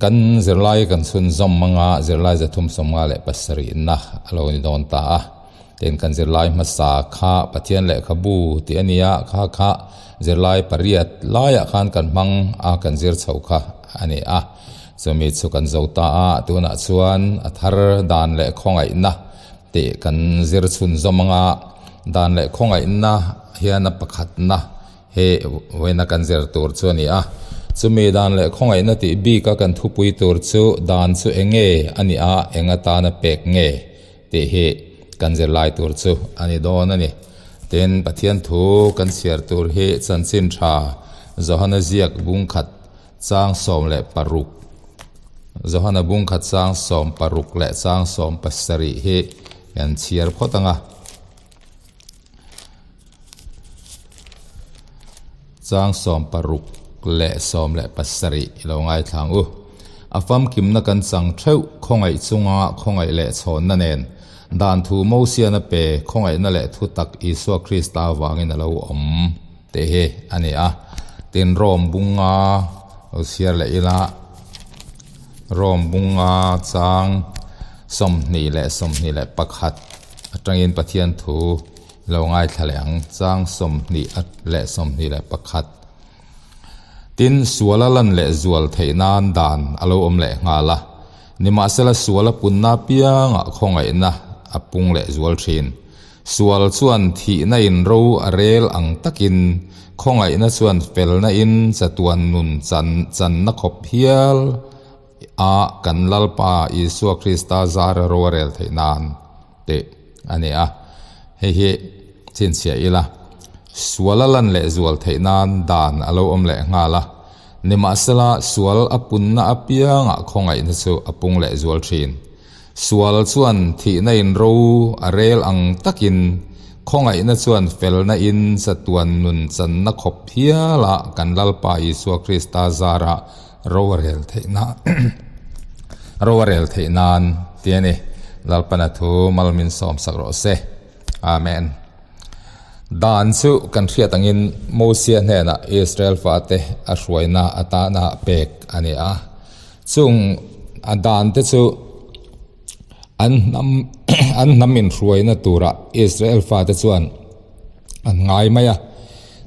Kan zirlai kan chhunzawm anga zirlai 357 na a lo ni dawn ta a. Tin, kan zirlai hmasa kha Pathian lehkhabu tih a nia, kha kha zirlai pariat laiah khan kan hmang a, kan zir chho kha a ni a. Chumi chu kan zo ta a, tunah chuan a thar dan leh khawngaihna tih kan zir chhunzawm anga dan leh khawngaihna hian a pakhatna He vawiina kan zir tur chu a ni a, chumi dan leh khawngaihna tih bika kan thupui tur chu dan chu eng nge a nih a, eng atana pek nge tih hi kan zir lai tur chu a ni dawn a ni. Tin, Pathian thu kan chhiar tur hi chanchin tha Johana ziak bungkhat chang 16, Johana bungkhat chang 16 leh chang 17 hi kan chhiar phawt ang a. Chang 16 leh 17 i lo ngaithla ang u. A famkimna kan chang theuh khawngaih chunga khawngaih leh chhawnna nen dan thu Mosiana pe khawngaihna leh thutak Isua Krista avangin a lo awm tih hi a ni a. Tin, Rom bunga lo chhiar leh ila, Rom bunga chang 20 leh 21 atangin Pathian thu lo ngaithla leh ang, chang 20 leh 21. Tin, suala lan leh zual theih nan dan a lo awm leh nghal a, nimahsela suala punna apiangah khawngaihna a pung leh zual thin. Sual chuan thihna in ro a rel ang takin khawngaihna chuan felna in chatuan nun chan channa khawp hial a kan Lalpa Isua Krista zara ro a rel theih nan tih a ni a. Hei hi chhinchhiah ila, sual a lan leh zual theih nan dan a lo awm leh nghal a. Nimahsela, sual a punna apiangah khawngaihna chu a pung leh zual thin. Sual chuan thihna in ro a rel ang takin khawngaihna chuan felna in chatuan nun channa khawp hiala kan Lalpa Isua Krista zara ro a rel theih nan ro a rel theih nan ti a ni. Lalpana thu malmin sawm sak rawh se. Amen. Dan chu kan hriat angin Mosia hnenah Israel fate a hruaina atana pek a ni a. Chung a dan te chu an hnam an hnam inhruaina tura Israel fate chuan an ngai mai a.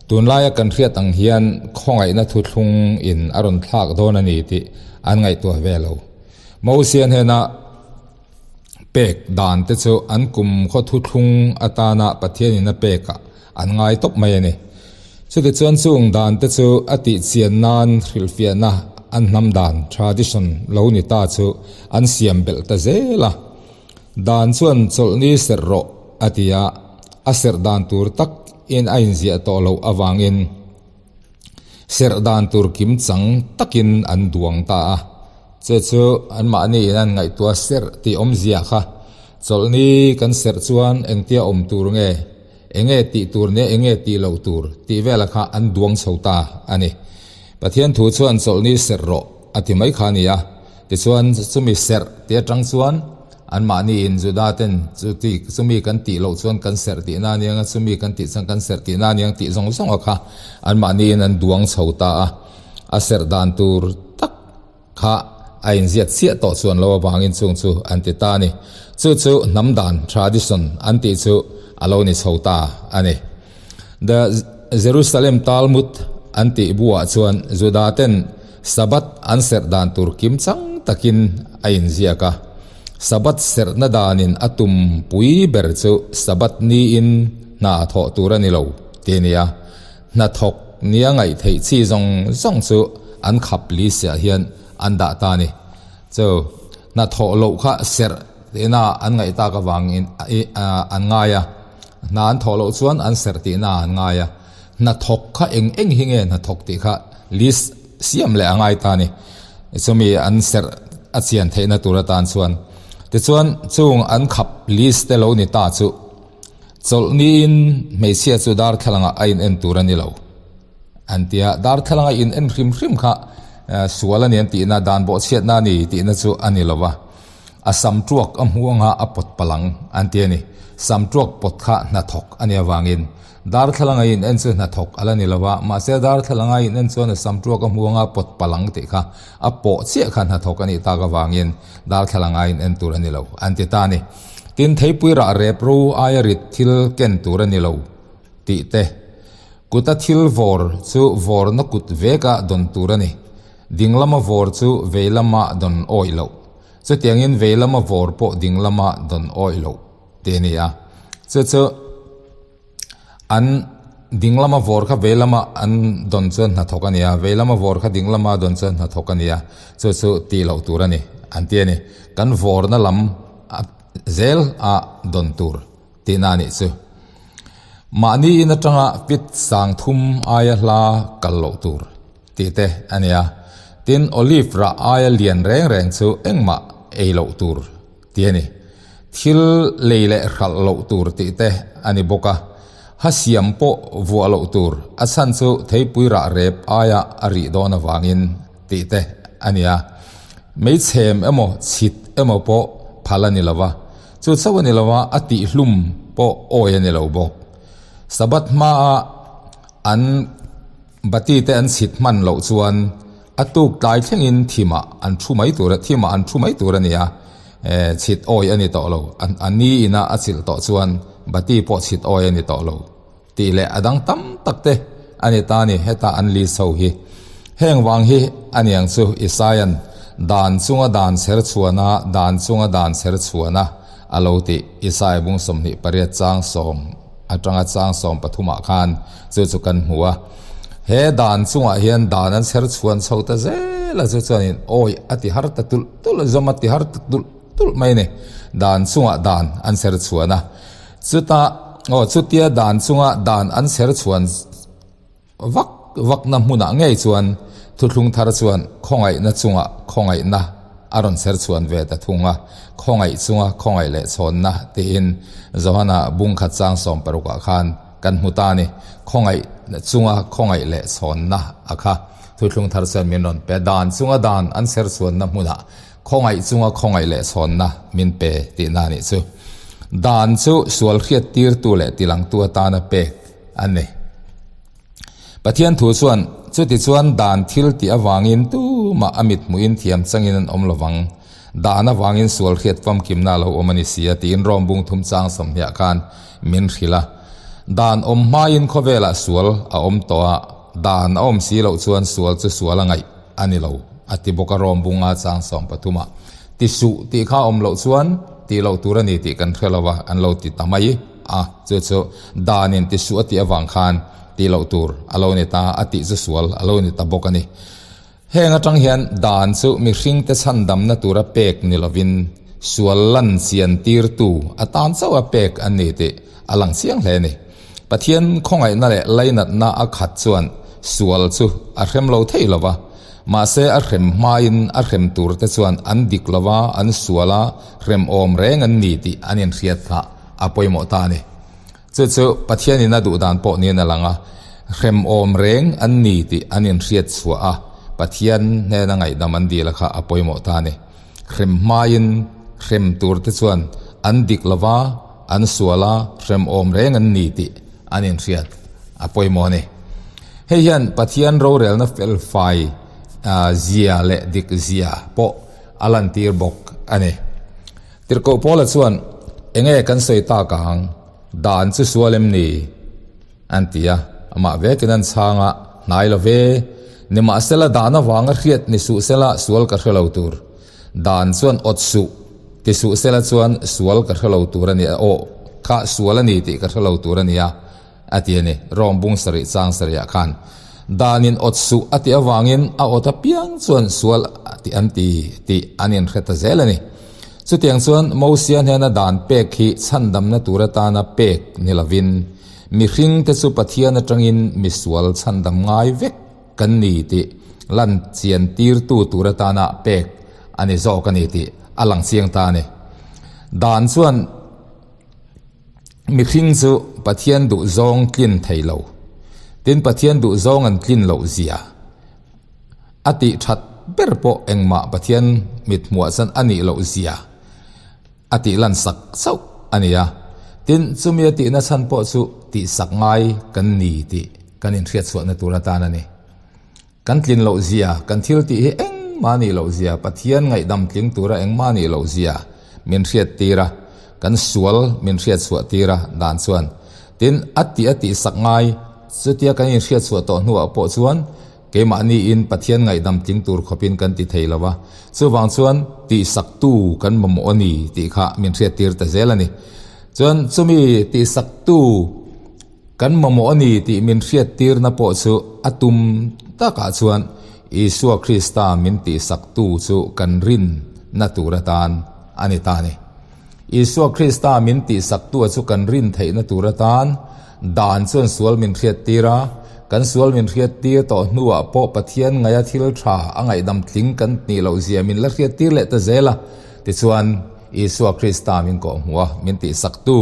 Tunlaia kan hriat ang hian khawngaihna thuthlung in a rawn thlak dawn a ni tih an ngaihtuah ve lo. Mosia hnena pek dan te chu an kum khaw thuthlung atana Pathianin a pekah an ngai tawp mai a ni. Chutichuan chung dan te chu a tihchian nan hrilhfiahna an hnam dan, tradition, lo ni ta chu an siam belh ta zel a. Dan chuan chawlhni serh rawh a ti a, a serh dan tur tak in a inziah tawh loh avangin serh dan tur kim chang takin an duang ta a. Che chu anmahni in an ngaihtuah serh tih awmzia kha chawlhni kan serh chuan engtia awm tur nge? Enge tih tur nia enge tih loh tur tih vela kha an duang chho ta a ni. Pathian thu chuan chawlhni serh rawh a ti mai kha a ni a. Tichuan chumi serh tih atang chuan anmahni in Juda ten chuti chumi kan tih loh chuan kan serh tihna a niang a, chumi kan tih chuan kan serh tihna a niang tih zawng zawng a kha anmahni in an duang chho ta a. A serh dan tur tak Kha a inziak chiah tawh chuan lo avangin chung chu an ti ta a ni. Chu chu hnam dan, tradition, an tih chu a lo ni chho ta a ni. The Jerusalem Talmud an tih buah chuan Juda ten Sabbath an serh dan tur kim chang takin a inziak a. Sabbath serhna danin a tum pui ber chu Sabbath niin hna thawh tur a ni lo ti a ni a. Hnathawk nia ngaih theih chi zawng zawng chu an khap li siah hian an dah ta a ni. Chu hnathawh loh kha serh tihna an ngaih tak avangin an ngai a, hna an thawh loh chuan an serh tihna an ngai a. Hnathawk kha eng eng hi nge hnathawk tih kha list siam leh a ngai ta a ni. Chumi an serh a chian theihna tur atan chuan. Tichuan chung an khap list te lo ni ta chu. Chawlhniin hmeichhia chu darthlalangah a in en tur a ni lo an ti a, darthlalanga in en hrim hrim kha sual a ni an tihna, dan bawhchhiatna a ni tihna chu a ni lo va, a sam tuak a hmu anga a pawt palang an ti a ni. Sam tuak pawt kha hnathawk a nih avangin Darthlalang a in en chu hnathawk a la ni lo a, mahse darthlalang a in en chuan a sam tuak a hmuang a pawt palang tih kha a pawh chiah kha hnathawk a nih tak avangin darthlalang a in en tur a ni lo an ti ta a ni. Tin, theipui rah rep ro aia rit thil ken tur a ni lo tih te, kuta thil vawr chu vawrna kut veka dawn tur a ni. Dinglama vawr chu veilama dawn awih loh. Chutiangin veilama vawr pawh dinglama dawn awih loh tih a ni a. Chu chu an dinglama vawr kha veilama an dawn chuan hnathawk a ni a, veilama vawr kha dinglama dawn chuan hnathawk a ni a, chu chu tih loh tur a ni an ti a ni. Kan vawrna lam zel a dawn tur tihna a nih chu. Mahni in atanga pit sang thum aia hla kal loh tur tih te a ni a. Tin, olive rah aia lian reng reng chu engmah ei loh tur tih a ni. Thil lei leh hralh loh tur tih te a ni bawk a. Ha siam pawh vuah loh tur, a chhan chu theipui rah rep aia a rih dawn avangin tih te a ni a. Meichhem emaw chhit emaw pawh phal a ni lo va, chu chauh a ni lo va, a tihhlum pawh awi a ni lo bawk. Sabbath hmaa an bati te an chhit hman loh chuan a tuk tlai thlengin thimah an thu mai tur a, thimah an thu mai tur a ni a, chhit awi a ni tawh lo. A ni ina a chilh tawh chuan bati pawh chhit awi a ni tawh lo. Tih leh a dang tam tak te a ni ta a ni, heta an list ho hi. Heng vang hi a niang chu Isaia'n dan chunga dan chher chhuana, dan chunga dan chher chhuana a lo tih Isaia bung 28 chang sawm atanga chang sawm pathumah khan chu chu kan hmu a. He dan chungah hian dan an chher chhuan chho ta zel a, chu chuanin awi a ti har ta tulh tulh a, zawm a ti har ta tulh tulh mai a ni. Dan chungah dan an chher chhuan a. Chuta aw chutia dan chunga dan an chher chhuan vak vakna hmunah ngei chuan thuthlung thar chuan khawngaihna chunga khawngaihna a rawn chher chhuan ve ta thung a, khawngaih chunga khawngaih leh chhawnna tiin Johana bung khat chang sawm parukah khan kan hmu ta a ni. Khawngaih chunga khawngaih leh chhawnna a kha thuthlung thar chuan min rawn pe. Dan chunga dan an chher chhuanna hmunah Khawngaih chunga khawngaih leh chhawnna min pe tihna a nih chu. Dan chu sual hriat tirtu leh tilangtu atana pek a ni. Pathian thu chuan, Chutichuan dan thil tih avangin tumah a mit hmuhin thiam changin an awm lovang. Dan avangin sual hriat famkimna a lo awm a ni si a tiin Rom bung thum chang sawmhniah khan min hrilh a. Dan awm hmain khawvelah sual a awm tawh a, dan a awm si loh chuan sual chu sual a ngaih. A ni lo, a ti bawk a rawm bunga chang 13 ah. Ti suh tih kha awm loh chuan tih loh tur a ni tih kan hre lo a, an lo ti ta mai a, chu chu danin ti suh a tih avang khan tih loh tur a lo ni ta, a tih chu sual a lo ni ta bawk a ni. Heng atang hian dan chu mihringte chhandamna tura pek ni lovin sual lan chian tirtu atan chauh a pek an ni tih a lang chiang hle a ni. Pathian khawngaihna leh lainatna a khat chuan sual chu a hrem lo thei lo va, mahse a hrem hmain a hrem turte chuan an dik lo va, an sual a, hrem awm reng an ni tih an inhriat kha a pawimawh ta a ni. Chu chu Pathianin a duh dan pawh niin a lang a, hrem awm reng an ni tih an inhriat chhuah a, Pathian hnena ngaihdam an dil a kha a pawimawh ta a ni. Hrem hmain hrem turte chuan an dik lo va, an sual a, hrem awm reng an ni tih an inhriat a pawimawh a ni. Hei hian Pathian rorelna felfai zia leh dik zia pawh a lantir bawk a ni. Tirhkoh Paula chuan, Enge kan sawi tak ang? Dan chu sual em ni? An ti a, amah vekin an chhang a, Hnai lo ve. Nimahsela dan avanga hriat ni suh sela sual ka hre lo tur. Dan chuan awt suh, ti suh sela chuan sual ka hre lo tur a ni a, aw, kha sual a ni tih ka hre lo tur a nia, a ti a ni. Rom bung sarih chang sarihah khan danin awt suh a tih avangin a awt apiang chuan sual tih an ti tih an inhre ta zel a ni. Chutiang chuan Mosia hnena dan pek hi chhandamna tur atana pek ni lovin mihringte chu Pathian atangin misual chhandam ngai vek kan ni tih lan chian tirtu tur atana pek a ni zawk a ni tih a lang chiang ta a ni. Dan chuan mihring chu Pathian duhzawng tlin thei lo. Tin, Pathian duhzawng an tlin loh zia a tih that ber pawh engmah Pathian mithmuah chuan a nih loh zia a tih lan sak chauh a ni a. Tin, chumi a tihna chhan pawh chu. tihsak ngai kan ni tih kan inhriatchhuahna tur atan a ni. Kan tlin loh zia, kan thil tih hi engmah nih loh zia, Pathian ngaihdam tling tura engmah nih loh zia min hriattir a, kan sual min hriatchhuah tir a dan chuan. Tin, a tih a tihsak ngai, chutia kan inhriatchhuah tawh hnuah pawh chuan keimahniin Pathian ngaihdam tling tur khawpin kan ti thei lo va, chuvang chuan tihsaktu kan mamawh a ni tih kha min hriattir ta zel a ni. Chuan chumi tihsaktu. Kan mamawh a ni tih min hriattirna pawh chu a tum takah chuan Isua Krista min tihsaktu chu kan rinna tur atan a ni ta a ni. Isua Krista min tihsaktua chu kan rin theihna tur atan dan chuan sual min hriattir a, kan sual min hriattir tawh hnuah pawh Pathian ngaia thil tha a ngaihdam tling kan nih loh zia min la hriattir leh ta zel a. Tichuan, Isua Krista min kawhhmuh a, min tihsaktu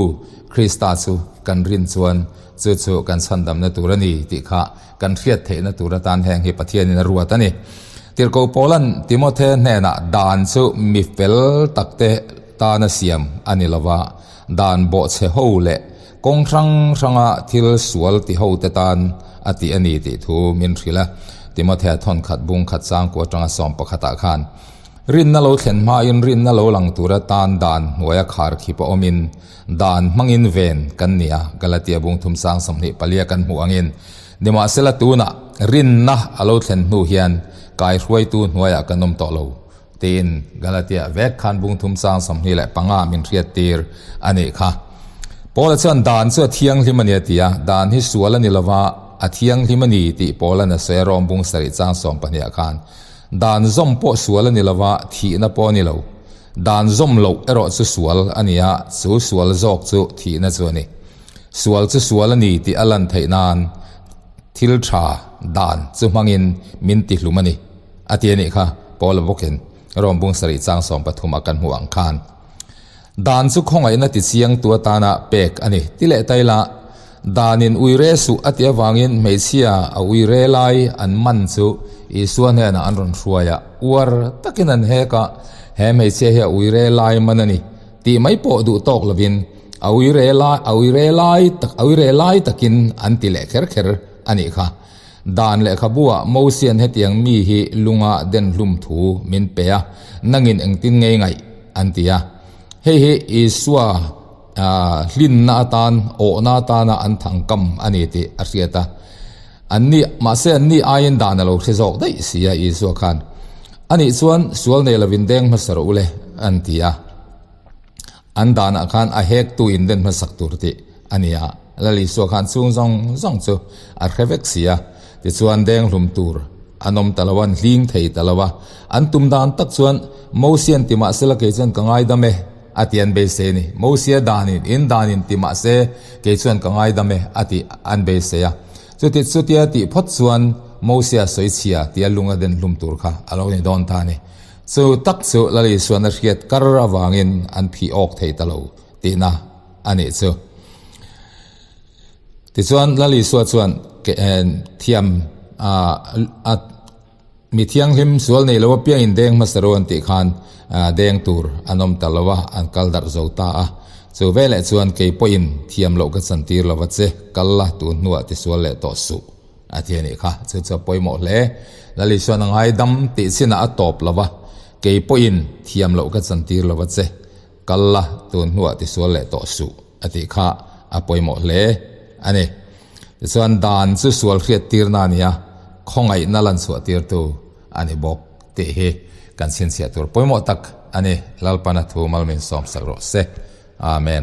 Krista chu kan rin chuan chu chu kan chhandamna tur a ni tih kha kan hriat theihna tur atan heng hi Pathianin a ruat a ni. Tirhkoh Paula'n Timothe hnenah dan chu mi fel takte tana siam a ni lova, dan bawhchhe ho leh kawng hrang hranga thil sual ti hote tan a tih a ni tih thu min hrilh a, Timothea thawnkhat bung khat changkua atanga sawmpakhatah khan. Rinna lo thlen hmain rinna lo lang tura tan dan hnuaia khar khip a awmin dan hmangin ven kan ni a, Galatia bung thum sang 24 kan hmuh angin. Nimahsela tunah rinna a lo thlen hnu hian kaihruaitu hnuaiah kan awm tawh lo tiin Galatia vek khan bung thum sang 25 min hriattir a nih kha. Paula chuan dan chu a thianghlim a ni a ti a, dan hi sual a ni lova a thianghlim a ni tih Paula'n a sawi a Rom bung sarih chang 12 khan. Dan zawm pawh sual a ni lo va, thihna pawh a ni lo. Dan zawm loh erawh chu sual a ni a, chu sual zawk chu thihna chu a ni. Sual chu sual a ni tih a lan theih nan thil tha dan chu hmangin min tihlum a ni, a ti a nih kha, Paula bawkin Rom bung sarih chang 13 a kan hmuh ang khan. Dan chu khawngaihna tichiangtu atana pek a ni. Ti leh ta ila, danin uire suh a tih avangin hmeichhia a uire lai an man chu Isua hnenah an rawn hruai a, uar takin an hek a, he hmeichhia hi a uire lai man a ni tih mai pawh duh tawk lovin a uire lai a uire lai tak a uire lai takin an ti leh kher kher a nih kha. Dan lehkhabuah Mosian hetiang mi hi lunga den hlum thu min pe a, nangin engtin ngei ngaih? an ti a. Hei hi Isua hlinna atan, awhna atana an thangkam a ni tih a hriat a. Anni, mahse anni aiin dan a lo hre zawk daih si a Isua khan. Anih chuan sual nei lovin deng hmasa rawh u le, an ti a. An danah khan a hektu in den hmasak tur tih a ni a. Lal Isua khan chung zawng zawng chu a hre vek si a, tichuan denghlum tur an awm ta lo a, an hling thei ta lo a. An tum dan tak chuan Mosian ti mah sela kei chuan ka ngaidam e a ti an beisei a ni. Mosia danin, in danin ti mah se kei chuan ka ngaidam e a ti an beisei a. Chuti chutia tih phawt chuan Mosia sawichhia tia lung a den hlum tur kha a lo ni dawn ta a ni. Chu tak chu Lal Isuan a hriat kar avangin an phih awk thei ta lo tihna a nih chu. Tichuan Lal Isua chuan thiam a mi thianghlim sual nei lo apiangin deng hmasa ru an tih khan deng tur an awm ta lo a, an kal darh zo ta a. Chu veleh chuan kei pawhin thiam loh ka chantir lo va che, kal la tun hnuah tisual leh tawh suh. A ti a nih kha, chu chu a pawimawh hle. Lal Isuan a ngaidam tih chinah a tawp lo va, kei pawhin thiam loh ka chantir lo va che, kal la tun hnuah tisual leh tawh suh a tih kha a pawimawh hle a ni. Tichuan dan chu sual hriattirna a ni a, khawngaihna lanchhuahtirtu a ni bawk tih hi kan chhinchhiah tur pawimawh tak a ni. Lalpana thu mal min sawmsak rawh se. Amen.